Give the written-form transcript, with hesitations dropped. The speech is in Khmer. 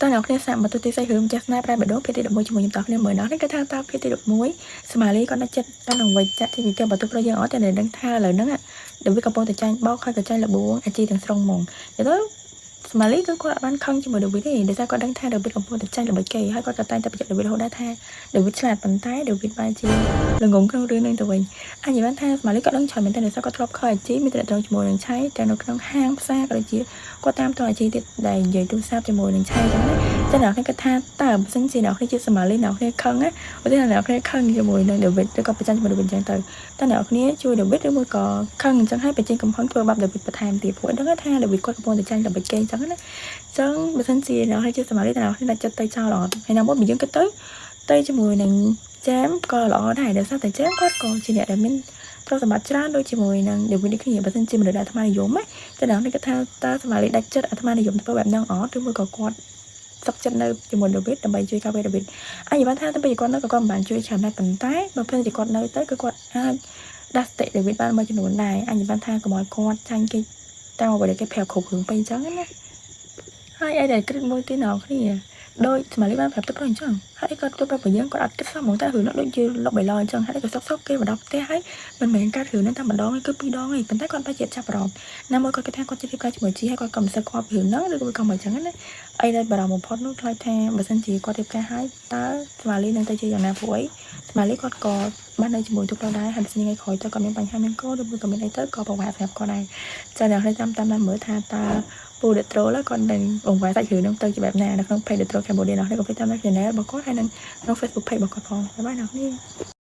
តើអ្នកគ្នាសាកមកទស្សន៍រឿងចាស់ស្នេហ៍ប្រែបដងភាគទី11ជាមួយខ្ញុំតោះគ្នាមើលណោះនេះគាត់ថាតើភាគទី11ស្មាលីគាត់នៅចិត្តតែនឹងវិចាក់ទីវិទបើទោះប្រយើងអត់តែដឹងថាឥឡូវហ្នឹងដែលវាកំពុងតែចាញ់បោកហើយក៏ចាញ់លបួងអាជីទាំងស្រុងហ្មងទៅស្មាលីគឺគាត់អត់បានខឹងជាមួយដាវីតទេដោយសារគាត់ដឹងថាដាវីតកំពុងតែចាញ់ល្បិចគេហើយគាត់ក៏តែងតែបញ្ជាក់ដាវីតរហូតដែរថាដាវីតឆ្លាតប៉ុន្តែដាវីតបែរជាល្ងងក្នុងរឿងនេះទៅវិញអញនិយាយបានថាស្មាលីគាត់ដឹងច្រើនមែនទែនដោយសារគាត់ធ្លាប់ខលអាជីមានតំណែងជាមួយនឹងឆៃទាំងនៅក្នុងហាងផ្សារក៏ដូចជាគាត់តាមតអាជីទៀតដែលនិយាយទូរស័ព្ទជាមួយនឹងឆៃចឹងណាចឹងអ្នកគ្នាគាត់ថាតើបើសិនជាអ្នកគ្នាជាស្មាលីអ្នកគ្នាខឹងណាឧទាហរណ៍អ្នកគ្នាខឹងជាមួយនឹងដាវីតឬក៏ប្រច័នជាមួយដាវីតចឹងទៅតើអ្នកគ្នាជួយដាវីតឬមួយក៏ខឹងអញ្ចឹងហើយបញ្ចេញកំហឹងធ្វើបាបដាវីតបន្ថែមទៀតព្រោះដឹងថាដាវីតគាត់កំពុងតែចាញ់ល្បិចគេអញ្ចឹងណាចឹងបើសិនជាអ្នកគ្នាជាស្មាលីតើអ្នកគ្នាដាច់ចិត្តទៅចោលអត់ហើយណាមួយបើយើងគិតទៅទៅជាមួយនឹងចែមក៏ល្អដែរដោយសារតែចែមគាត់ក៏ជាអ្នកដែលមានទ្រព្យសម្បត្តិច្រើនដូចជាមួយនឹងដាវីតនេះគ្នាបើសិនជាមនុស្សដែលអាត្មានិយមណាតែអ្នកនេះគាត់ថាតើស្មាលីដាច់ចិត្តអាត្មានិយមធ្វើបែបហ្នឹងអត់ឬមួយក៏គាត់សុខចិត្តនៅជាមួយដាវីតដើម្បីជួយការពារដាវីតអញនិយាយថាតែពេលគាត់នៅក៏គាត់មិនបានជួយច្រើនដែរប៉ុន្តែបើពេលជាគាត់នៅទៅគឺគាត់អាចដាស់សតិដាវីតបានមួយចំនួនដែរអញនិយាយថាកុំឲ្យគាត់ចាញ់គេតាមអ្វីដែលគេប្រាប់គ្រប់រឿងពេញអញ្ចឹងណាហើយអីដែលគ្រឹះមួយទៀតអ្នកគ្នាដោយស្មាលីបានប្រាប់ទៅប្រុសអញ្ចឹងហើយគាត់ទៅប្រាប់យើងគាត់អត់គិតសោះហ្មងតែរឿងនោះដូចជាលុបបៃឡអញ្ចឹងហើយក៏សុកសុកគេមកដល់ផ្ទះហើយមិនមែនកាត់រឿងហ្នឹងតែម្ដងទេគឺពីរដងទេប៉ុន្តែគាត់បែរជាចាប់អារម្មណ៍ណាមួយគាត់គិតថាគាត់ជិះរៀបការជាមួយជីហើយគាត់ក៏មិនសូវខ្វល់ពីរឿងហ្នឹងឬក៏មិនអញ្ចឹងណាអីដែលបារម្ភបំផុតនោះខ្លាចថាបើសិនជាគាត់រៀបការហើយតើស្មាលីនឹងទៅជាយ៉ាងណាព្រោះអីស្មាលីគាត់ក៏បាននៅជាមួយទុកដល់ដែរហើយបើសិនថ្ងៃក្រោយទៅគាត់មានបញ្ហាមានកូនឬមួយក៏មានអីទៅក៏ពិបាកសម្រាប់គាត់ដែរចាអ្នកនេះតាមតាមដានមើលថាតើពូ The Troll គាត់នឹងបង្វែរសាច់រឿងនឹងទៅជាបែបណានៅក្នុង page The Troll Cambodia នោះនេះក៏ភ្លេចតាមដាន channel របស់គាត់ហើយនិងក្នុង Facebook page របស់គាត់ផង bye bye អ្នកនេះ។